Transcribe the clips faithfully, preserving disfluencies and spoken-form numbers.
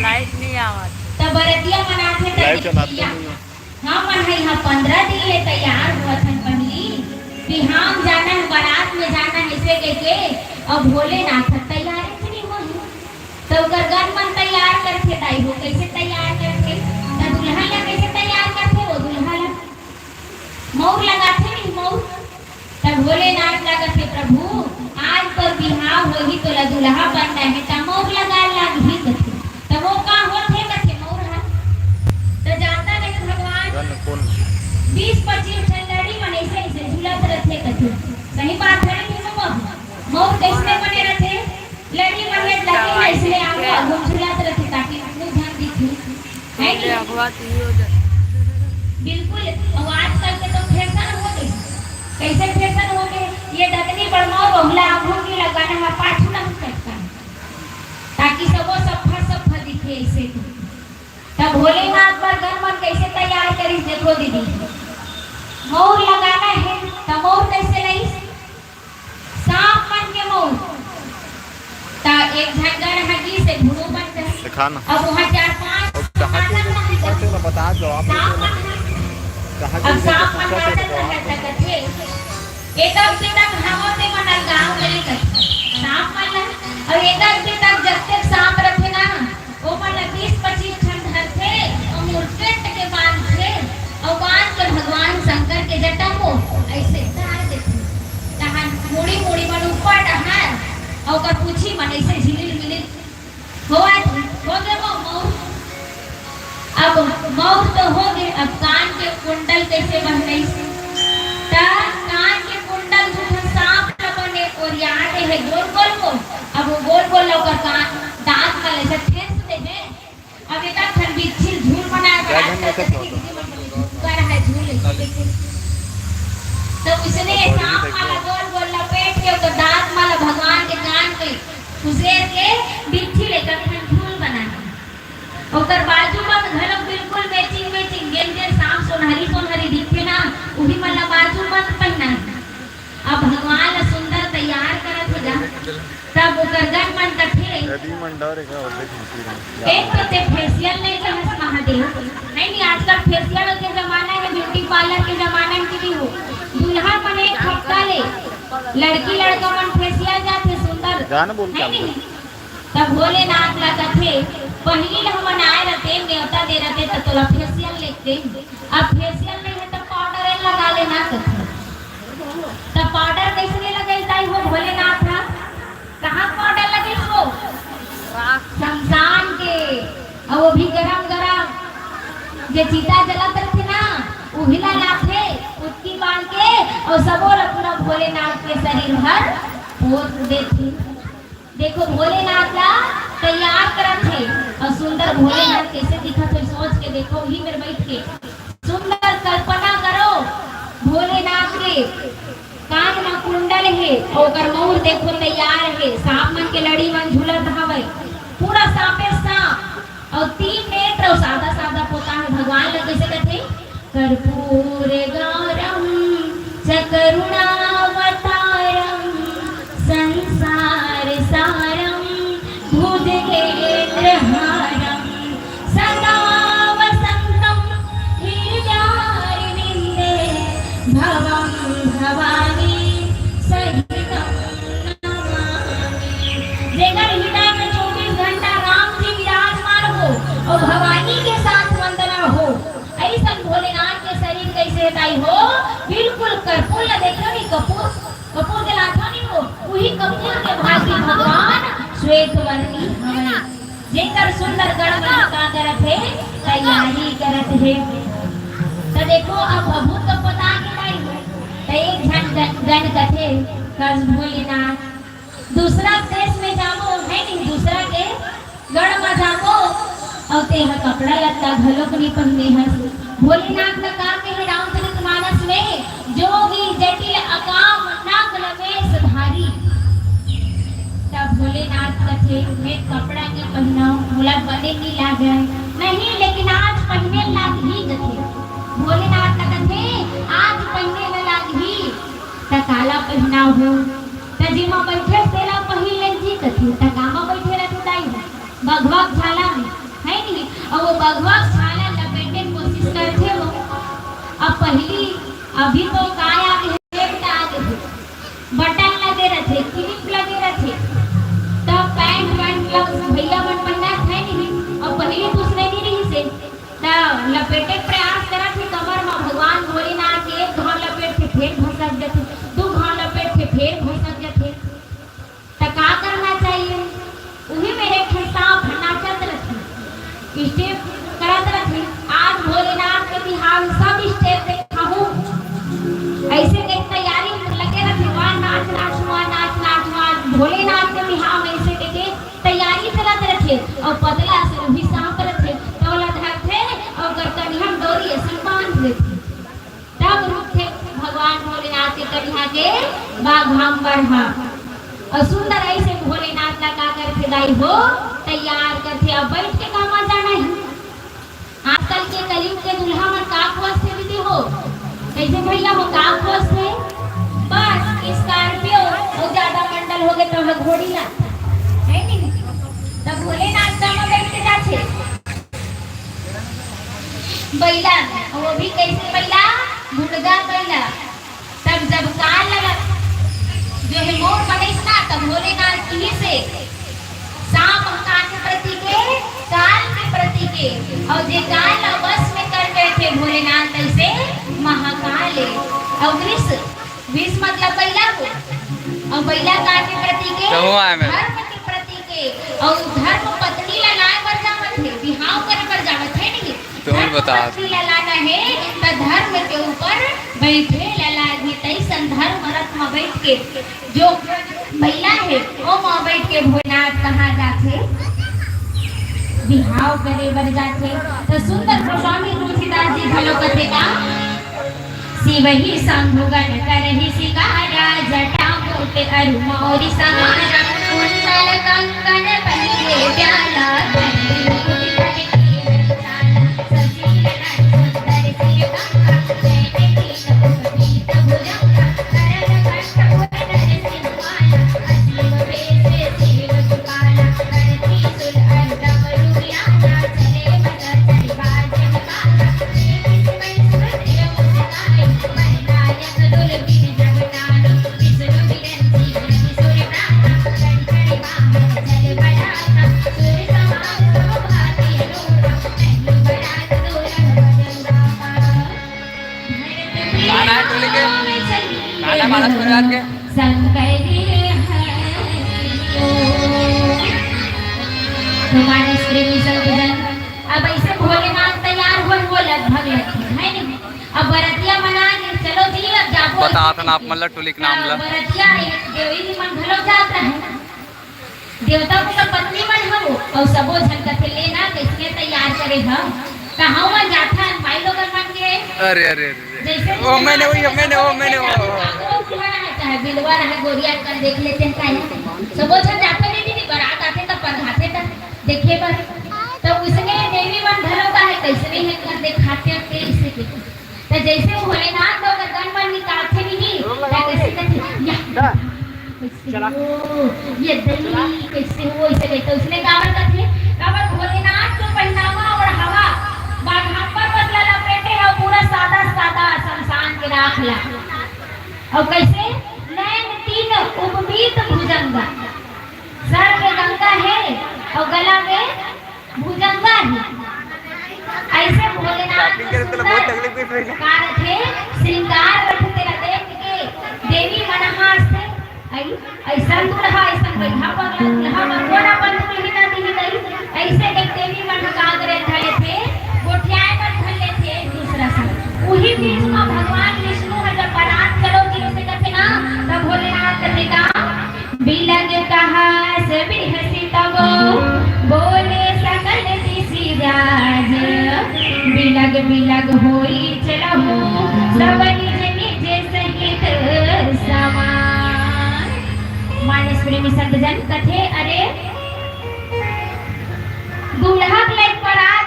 Light नहीं आवत। त बरतिया मन आथे त लाइट चलाते भैया, नहीं है। हमन ह इहाँ पंद्रह दिन ले तैयार होत हन पहली, बिहान जाना है, बारात में जाना है, से कह के, अब भोलेनाथ ह तैयार ही नहीं होही। त ओकर गन मन तैयार करथे दाई हो, कैसे तैयार करथे? त दुल्हन ला कैसे तैयार करथे वो दुल्हा ला? मउर लगाथे नहीं, मउर। त भोलेनाथ ला कथे, "प्रभु, आज तोर बिहाव होही, तोला दुल्हा बनना हे, त मउर लगाए लागही," कथे। त वो का होथे कथे मउर ह? त जाता नहीं भगवान, कौन? बीस पच्चीस ठन लड़ी मन ऐसे ऐसे झूलत रथे कथे। सही बात है नहीं बाबू? मउर कैसने बने रथे? लड़ी मन में लगे हैं, इसलिए आगे आगे झूलत रथे ताकि मुंह ध्यान दिखे। है नहीं? अगवा तो ये हो जाए। बिल्कुल, अब आजकल के तो फैशन हो गए। कैसे फैशन हो गए? ये डगनी बढ़ाओ, बहुला आगू की लगाना है, पाछू ना चटका है, ताकि सबो सफा सफा दिखे ऐसे। तब भोलेनाथ बर गन मन कैसे तैयार करिस, देखो दीदी, मउर लगाना है, तब मउर कैसे लइस? सांप मन के मउर। त एक झन गन ह गिस, से भुरू बन गए। दिखा ना। अब वहाँ चार पांच अब कहाँ के नाटक बन गए। बच्चों का बता दो आप सांप लोगों ने। मन ह। कहाँ के अब बच्चों सांप मन का नाटक बताओ। रहत कथे, "एतक पितक हवो ते मन गाँव में कथे।" सांप मन ह। अब एतक पितक जब तक सांप रथे ना, ओमन ला बीस पच्चीस ठन धरथे अउ मुरपेट के बांधथे अउ बांध के भगवान शंकर के जटा म अइसे डार देथे। तहां मुड़ी मुड़ी मन ऊपर डहार अउ ओकर पूछी मन अइसे झिलिल मिलिल होवत होगे वो मउर। अब मउर तो होगे, अब कान के कुंडल कैसे बहनइस? त कान के कुंडल दू ठन सांप ल बने ओरिया दे हे गोल गोल को। अब वो गोल गोल ल ओकर कान दांत म ले से ठेस दे हे। अब एकर ठन बिच्छी ल झूल बनाए बर आजकल के दीदी मन कर है झूल ऐसे। तो उसने सांप वाला गोल गोल लपेट के ओकर दांत वाला भगवान के कान में उसेर के बिच्छी ले कर ठन झूल बनाए। ओकर बाजू बंद घलो बिल्कुल matching matching, जेन जेन सांप सोनहरी सोनहरी दिखथे ना, उही मन ला बाजू बंद पहिना। अब भगवान ला सुंदर तैयार करत हे गा, तब ओकर गन मन कथे, यदि मन डरे का, और देख, "एक तो ते facial नहीं करस महादेव, नहीं, नहीं, आजकल facial के जमाना है, beauty parlour के जमाना है कि नहीं हो, दुल्हा मन एक हफ्ता ले लड़की लड़का मन facial जाथे सुंदर, गाना बोल के है नहीं?" तब भोलेनाथ ला कथे, "पहिली ल हमन आए रहते, नेवता दे रहते, त तोला facial लेते। अब facial नहीं है, त powder ए लगा लेना," कथे। त powder कैसे नहीं लगाई ताई हो भोलेनाथ ह? कहाँ powder लगे हो? शमशान के। अउ वो भी गरम गरम, जे चिता जलत रथे ना, उही ला लाथे, उतकी बांध के, अउ सबो ल पूरा भोलेनाथ के शरीर भर पोत देथे। देखो, भोलेनाथ ला तैयार करत हे, अउ सुंदर भोलेनाथ कैसे दिखत हे, सोच के देखो, उही मेर बैठ के सुंदर कल्पना करो। भोलेनाथ के कान म कुंडल हे, ओकर मउर देखो तैयार हे, सांप मन के लड़ी मन झूलत हवय, पूरा सांपे सांप, अउ तीन नेत्र अउ सादा सादा पोता हे। भगवान ला कैसे कथे? कर्पूर गौरम च करुणावतारम संसार सारम भुजगेंद्रहारम सदा वसंतम हृदयारविंदे भवम भवानी सहितम नमामि। जेकर हृदय में चौबीस घंटा राम जी विराजमान हो अउ भवानी के साथ वंदना हो, अइसन भोलेनाथ के शरीर कैसे ताई हो, बिल्कुल कर्पूर ला देखो नहीं, कपूर, कपूर जलाथो नहीं हो, उही कपूर के भांति भगवान श्वेत वर्णी हवय। जेकर सुंदर गण मन का करत हे, तैयारी करत हे। त देखो, अब भभूत तो पता के नहीं हो, त एक झन गण, गण कथे, "कस भोलेनाथ, दूसरा देश में जाबो, है नहीं, दूसरा के गण में जाबो, अउ तेहा कपड़ा लत्ता घलोक नहीं पहिने हस।" भोलेनाथ ने का कहे रामचरित मानस में, "जोगी जटिल अकाम नग्न वेश धारी।" तब भोलेनाथ कथे, "मैं कपड़ा नहीं पहिनाऊं, मोला बने नहीं लागे।" "नहीं, लेकिन आज पहिने लागही," कथे। भोलेनाथ ने कथे, "आज पहिने में लागही।" "त काला पहिनाहूं?" "त जेमा बैठे तेला पहिन ले जी," कथे। "त कामा बैठे रथे दाई?" "बघवा के छाला में।" बघवा छाला लपेटे के कोशिश करथे वो। अब पहिली, अभी तो काय आगे हे, pant आगे हे, बटन लगे रथे, clip लगे रथे, त pant वैंट ला भैया मन पहिनत हे नहीं। अब पहिली दूसरे नहीं रहिस हे, त लपेटे के प्रयास करत हे कमर म। भगवान भोलेनाथ के एक घाव लपेटथे, फेर घसक जथे, दू घाव लपेटथे, फेर घसक जथे। त का करना चाहिए? उही मेर एक ठन सांप ह नाचत रथे, step करत रथे। आज भोलेनाथ के बिहाव, सब step देखाहूं, ऐसे के तैयारी लगे रथे। वाह नाच नाच, वाह नाच नाच, वाह भोलेनाथ के बिहाव, ऐसे के तैयारी चलत रथे। अउ पतला से उही सांप रथे, त ओला धरथे अउ ओकर कनिहा म डोरी असन बांध लेथे। तब रुकथे भगवान भोलेनाथ के कनिहा के बाघांबर ह। अउ सुंदर ऐसे भोलेनाथ ला का करथे दाई हो, तैयार करथे। अब बैठ के कहवां जाना हे? आजकल के कलयुग के दूल्हा मन का खोजथे दीदी हो? कैसे भैया हो, का खोजथे? बस Scorpio अउ ज्यादा मंडल होगे त ह घोड़ी ला, हे नहीं? तब भोलेनाथ का म बैठ के जाथे। बइला, वो भी कैसे बइला? भुड़गा बइला। तब जब काल लगा, जो हे मोर बनइस ना, तब भोलेनाथ किहिस हे, सांप ह का के प्रतीक हे? काल के प्रतीक हे। अउ जे काल ला वश में कर बैठे भोलेनाथ, तैसे महाकाल हे। अउ वृष, वृष मतलब बइला हो। अउ बइला का के प्रतीक हे? कहूँ आए मैं। धर्म के प्रतीक हे। अउ धर्म पत्नी ला लाए बर जावत हे, बिहाव करे बर जावत हे नहीं। तो धर्म बता। पत्नी ला लाना हे, त धर्म के ऊपर बैठे ला लागही। तैसन धर्म रथ म बैठ के जो बइला हे, ओ म बैठ के भोलेनाथ कहाँ जाथे? बिहाव करे बर जाथे। त सुंदर गोस्वामी तुलसीदास जी घलो कथे का, शिवहि शंभु गण करहि शिकारा, जटा मुकुट अरु मौरि संहारा। कुंडल कंकण पहिरे प्याला, कंठ मुकुट फल केवल छाला। शशि नयन सुंदर शिव गंगा, नैन नील उपवीत भुजंगा। करण कंठ उर नरसिंह माला, असीम बेस सेवत काला। करति सुर अरु डमरू याना, चले मदन चढ़ि बाजन बाजा। गाना है टोली के, गाना मानस परिवार के। शंकर हरि ओम। तो मानस प्रेमी संतजन, अब ऐसे भोलेनाथ तैयार होय, वो लगभग लगभग, है नहीं? अब बरतिया मन आगे, चलो जी, अब जाबो। बतात हन आप मन ला टोली के नाम ला। बरतिया एक देवी जी मन घलो जात रहे। देवता कुल के पत्नी मन हवो, अउ सबो झन कथे, "ले ना, कइसने तैयार करे हव?" कहाँ मन जाथन, माई लोगन मन के। अरे, अरे, अरे, अरे। जैसे ओ, मैंने वही, मैंने वो, मैंने वो। चाहे बिलवा रहे, गोरिया कन देख लेते हैं, काहे? सबो झन जाथे नहीं, नहीं, बारात आथे त परघाथे त देखे बर। त उसने देवी मन घलो का है, कइसने है कर देखाथे, तेज से देखे। त जैसे भोलेनाथ लोग गन मन निकालथे नहीं, त कइसे कथे, "या, कइसे हो, ये दई, कइसे हो?" अइसे कथे। त उसने काबर कथे, काबर भोलेनाथ तो पहिनावा ओढ़ावा, बाघांबर बदला लपेटे हे, पूरा सादा सादा शमशान के राख ला। अउ कइसे? नैन तीन उपवीत भुजंगा, सर में गंगा हे अउ गला में भुजंगा हे। अइसे भोलेनाथ के सुंदर का रथे, श्रृंगार रथे, तेला देख के देवी मन ह हंसथे, "अई, अइसन दूल्हा, अइसन बइहा पगला दूल्हा, मन कोन अपन दुल्हिन दिही दई।" अइसे एक देवी मन ह का करे धर लेथे, गोठियाए बर धर लेथे एक दूसरा से। उही बीच म भगवान विष्णु ह जब बारात चलो जी अइसे कथे ना, तब भोलेनाथ कथे का, बिलग कहा सब हंसी तब बोले सकल दिसि राज। बिलग बिलग होई चलहु सब निज निज सहित समान। मानस प्रेमी संतजन कथे, अरे दूल्हा के लइक बारात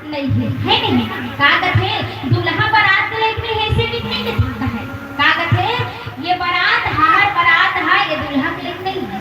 नइ हे, हे नहीं? का कथे? दूल्हा बारात के लइक नइ हे, अइसे भी नइ कथे, का हे? का कथे? ये बारात हमर बारात हे, ये दूल्हा के लइक नइ हे।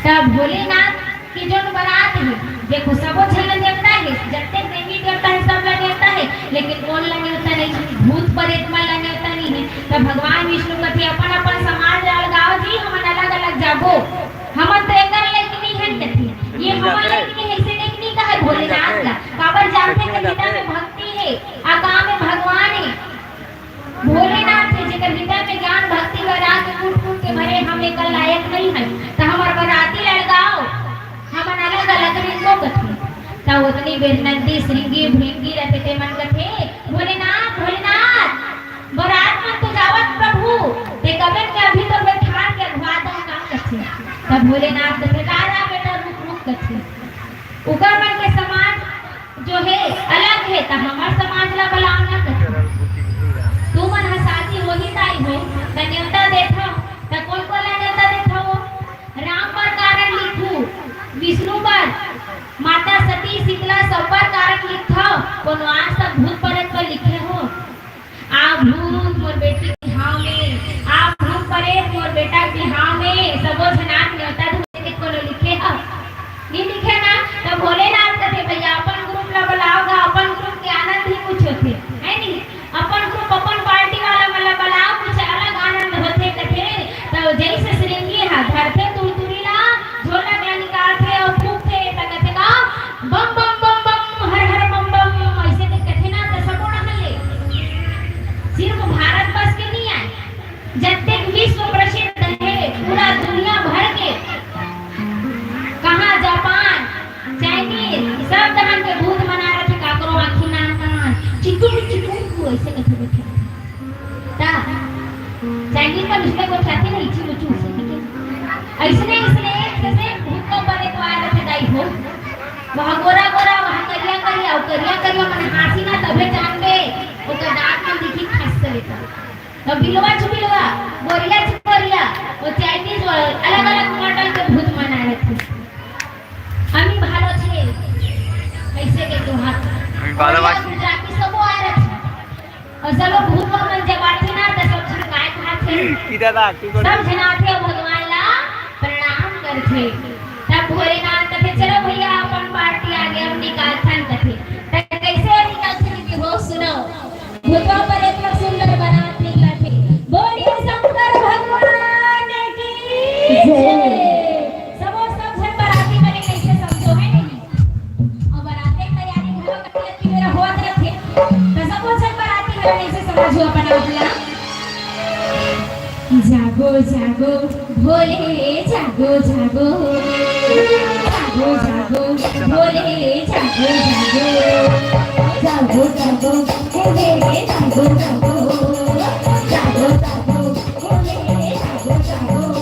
तब भोलेनाथ जोन बरात हे, देखो, सबो झन ला नेवता हे, जतेक देवी देवता हे, सब ला नेवता हे, लेकिन कोन ला नेवता नहीं? भूत परेत मन ला नेवता नहीं हे। त भगवान विष्णु कथे, "अपन अपन समाज ला अलगाओ जी, हमन अलग अलग जाबो, हमन तो एकर लायक नहीं हन," कथे। "ये हमन लायक नहीं हे," अइसे नहीं, नहीं कहे भोलेनाथ ला। काबर जानथे कि हृदय में भक्ति हे, आ गाँव में भगवान हे। भोलेनाथ हे, जेकर हृदय में ज्ञान, भक्ति, वैराग्य कूट कूट के भरे, हम एकर लायक नहीं हन, त हमर बराती ला अलगाओ, हमन अलग अलग रेंगबो कथे। त ओतनी बेर नंदी, श्रृंगी, भृंगी रथे, ते मन कथे, "भोलेनाथ, भोलेनाथ, बरात मन तो जावत प्रभु, ते कबे के अभी तो बैठार के अगवा दन का," कथे। त भोलेनाथ कथे, "रा रा बेटा, रुक रुक," कथे, "उकर मन के समाज जो हे, अलग हे, त हमर समाज ला बलाव ना कथे। तुमन ह शादी होही ताई हो, त नेवता देथव, त कोन कोन ला नेवता देथव? राम बर कारड लिखहू, विष्णु बर, माता सती, शीतला, सब बर कारड लिखथव, कोनो आज तक भूत परेत बर लिखे हो?" आ भूत मोर बेटी के बिहाव में, आ भूत परेत मोर बेटा के बिहाव में, सबो झन आके नेवता धरे के कोनो लिखे ह? नहीं लिखे ना? त भोलेनाथ कथे, "भैया, अपन group ला बुलाओ गा, अपन group के आनंद ही कुछ होथे, है नहीं? अपन group, अपन party वाला मन ला बुलाओ, कुछ अलग आनंद होथे," कथे। त जैसे श्रृंगी ह धरथे तुरतुरी ला, ढोलक ला निकालथे अउ फूकथे, त कथे का, "बम बम बम बम, हर हर बम बम," अइसे के कथे ना, त सबो डहर ले। सिर्फ भारत बस के नहीं आय, जतेक विश्व प्रसिद्ध हे, पूरा दुनिया भर के, कहाँ जापान, चाइनीज, सब डहर के भूत मन आए रथे, काकरो आँखी नान नान, चिकू चिकू, अइसे कथे बइठे। त चाइनीज मन उसने गोठियाथे ना, इची मुचू से, ठीक है? अइसने, अइसने, अइसने भूत को परेत वाला रथे दाई हो। वहाँ गोरा गोरा, वहाँ करिया करिया, वो करिया करिया मन हाँसी ना, तभे जानबे, ओकर दाँत मन दिखी खस से लेकर। तो बिलवा च बिलवा, गोरिया च गोरिया, वो चाइनीज वाला, अलग-अलग मॉडल के भूत मन आए रथे। अमी भालो छे, अइसे के तोहार। अमी भालो गोरिया बासी। गुजराती सबो आए रथे। अउ सबो भूत मन जब आथे ना, त सब झन काय खाथे? ई दादा, की बोल? सब झन आथे अउ भगवान ला प्रणाम करथे। तब भोलेनाथ कथे, "चलो भैया, अपन पार्टी आगे, अब निकालथन," कथे। त कइसे निकालथन कि हो सुनो। भूतवा परेत ला सुंदर बरात निकलथे। बोलिए शंकर भगवान की जय। जय। सबो सब झन बराती मन कइसे समझो है नहीं? अउ बराते के तैयारी घलो कतिया की मेरा होत रथे। त सबो झन बराती मन कइसे समझो अपन आप ला? जागो, जागो, भोले, जागो, जागो। जागो, जागो, भोले, जागो, जागो। जागो, जागो, भोले, जागो, जागो। जागो, जागो, भोले, जागो, जागो।